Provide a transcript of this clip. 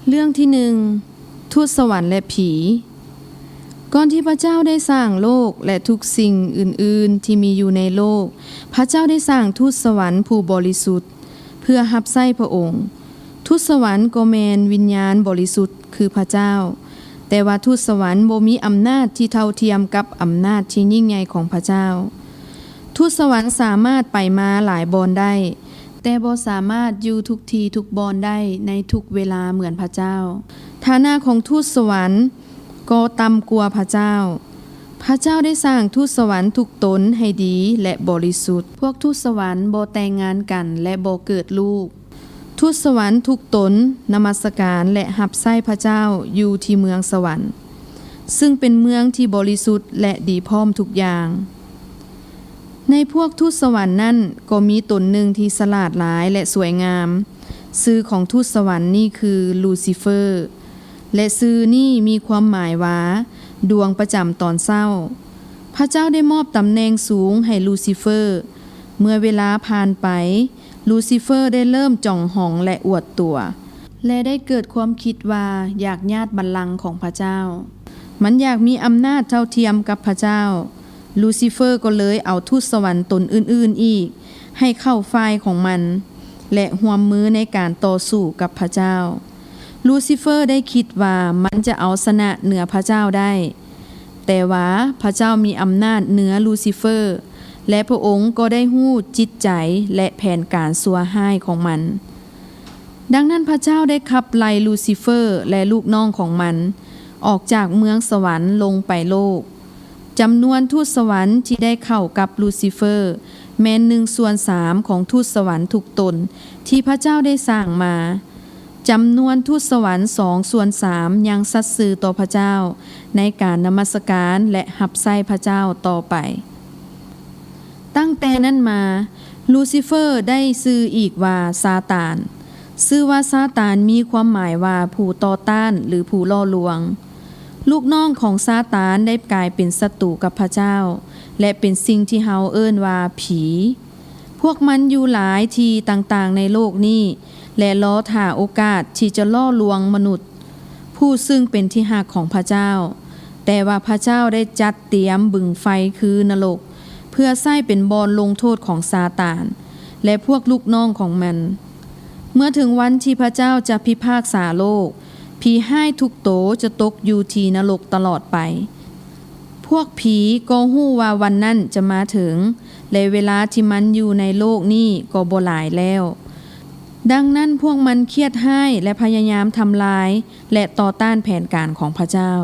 ເລື່ອງທີໜຶ່ງ ທູດສະຫວັນ ແລະ ຜີ. ກ່ອນທີ່ພະເຈົ້າໄດ້ສ້າງໂລກ ແລະ ທຸກສິ່ງອື່ນໆທີ່ມີຢູ່ໃນໂລກ, ພະເຈົ້າໄດ້ສ້າງທູດສະຫວັນຜູ້ບໍລິສຸດ ເພື່ອຮັບໃຊ້ພະອົງ. ທູດສະຫວັນກໍແມ່ນວິນຍານບໍລິສຸດຄືພະເຈົ້າ, ແຕ່ວ່າທູດສະຫວັນບໍ່ມີອຳນາດທີ່ເທົ່າທຽມກັບອຳນາດທີ່ຍິ່ງໃຫຍ່ຂອງພະເຈົ້າ. ທູດສະຫວັນສາມາດໄປມາຫຼາຍບ່ອນໄດ້, ແຕ່ບໍ່ສາມາດຢູ່ທຸກທີ່ທຸກບ່ອນໄດ້ໃນທຸກເວລາເໝືອນພະເຈົ້າ. ຖານະຂອງທູດສະຫວັນກໍຕ່ຳກວ່າພະເຈົ້າ. ພະເຈົ້າໄດ້ສ້າງທູດສະຫວັນທຸກຕົນໃຫ້ດີ ແລະ ບໍລິສຸດ. ພວກທູດສະຫວັນບໍ່ແຕ່ງງານກັນ ແລະ ບໍ່ເກີດລູກ. ທູດສະຫວັນທຸກຕົນນະມັດສະການ ແລະ ຮັບໃຊ້ພະເຈົ້າຢູ່ທີ່ເມືອງສະຫວັນ, ຊຶ່ງເປັນເມືອງທີ່ບໍລິສຸດ ແລະ ດີພ້ອມທຸກຢ່າງ. ໃນພວກທູດສະຫວັນນັ້ນກໍມີຕົນໜຶ່ງທີ່ສະຫຼາດຫຼາຍ ແລະ ສວຍງາມ. ຊື່ຂອງທູດສະຫວັນນີ້ຄືລູຊີເຟີ, ແລະ ຊື່ນີ້ມີຄວາມໝາຍວ່າ ດວງປະຈຳຕອນເຊົ້າ. ພະເຈົ້າໄດ້ມອບຕຳແໜ່ງສູງໃຫ້ລູຊີເຟີ. ເມື່ອເວລາຜ່ານໄປ, ລູຊີເຟີໄດ້ເລີ່ມຈອງຫອງ ແລະ ອວດຕົວ, ແລະ ໄດ້ເກີດຄວາມຄິດວ່າຢາກຍາດບັນລັງຂອງພະເຈົ້າ. ມັນຢາກມີອຳນາດເທົ່າທຽມກັບພະເຈົ້າ. ລູຊີເຟີກໍເລີຍເອົາທູດສະຫວັນຕົນອື່ນໆອີກໃຫ້ເຂົ້າຝ່າຍຂອງມັນ ແລະ ຮ່ວມມືໃນການຕໍ່ສູ້ກັບພະເຈົ້າ. ລູຊີເຟີໄດ້ຄິດວ່າມັນຈະເອົາຊະນະເໜືອພະເຈົ້າໄດ້, ແຕ່ວ່າພະເຈົ້າມີອຳນາດເໜືອລູຊີເຟີ, ແລະ ພະອົງກໍໄດ້ຮູ້ຈິດໃຈ ແລະ ແຜນການຊົ່ວຮ້າຍຂອງມັນ. ດັ່ງນັ້ນ ພະເຈົ້າໄດ້ຂັບໄລ່ລູຊີເຟີ ແລະ ລູກນ້ອງຂອງມັນ ອອກຈາກເມືອງສະຫວັນລົງໄປໂລກ. ຈຳນວນທູດສະຫວັນທີ່ໄດ້ເຂົ້າກັບລູຊີເຟີ ແມ່ນໜຶ່ງສ່ວນສາມຂອງທູດສະຫວັນທຸກຕົນທີ່ພະເຈົ້າໄດ້ສ້າງມາ. ຈຳນວນທູດສະຫວັນສອງສ່ວນສາມຍັງສັດຊື່ຕໍ່ພະເຈົ້າໃນການນະມັດສະການ ແລະ ຮັບໃຊ້ພະເຈົ້າຕໍ່ໄປ. ຕັ້ງແຕ່ນັ້ນມາ, ລູຊີເຟີໄດ້ຊື່ອີກວ່າຊາຕານ. ຊື່ວ່າຊາຕານມີຄວາມໝາຍວ່າຜູ້ຕໍ່ຕ້ານ ຫຼື ຜູ້ຫຼໍ່ລວງ. ລູກນ້ອງຂອງຊາຕານໄດ້ກາຍເປັນສັດຕູກັບພະເຈົ້າ ແລະ ເປັນສິ່ງທີ່ເຮົາເອີ້ນວ່າຜີ. ພວກມັນຢູ່ຫຼາຍທີ່ຕ່າງໆໃນໂລກນີ້ ແລະ ລໍຖ້າໂອກາດທີ່ຈະຫຼໍ່ລວງມະນຸດ ຜູ້ຊຶ່ງເປັນທີ່ຮັກຂອງພະເຈົ້າ. ແຕ່ວ່າພະເຈົ້າໄດ້ຈັດຕຽມບຶງໄຟຄືນະລົກ ເພື່ອໃຊ້ເປັນບ່ອນລົງໂທດຂອງຊາຕານ ແລະ ພວກລູກນ້ອງຂອງມັນ. ເມື່ອເຖິງວັນທີ່ພະເຈົ້າຈະພິພາກສາໂລກ, ຜີຮ້າຍທຸກໂຕຈະຕົກຢູ່ທີ່ນະລົກຕະຫຼອດໄປ. ພວກຜີກໍຮູ້ວ່າວັນນັ້ນຈະມາເຖິງ ແລະ ເວລາທີ່ມັນຢູ່ໃນໂລກນີ້ກໍບໍ່ຫຼາຍແລ້ວ. ດັ່ງນັ້ນ ພວກມັນຄຽດຮ້າຍ ແລະ ພະຍາຍາມທຳລາຍ ແລະ ຕໍ່ຕ້ານແຜນການຂອງພະເຈົ້າ.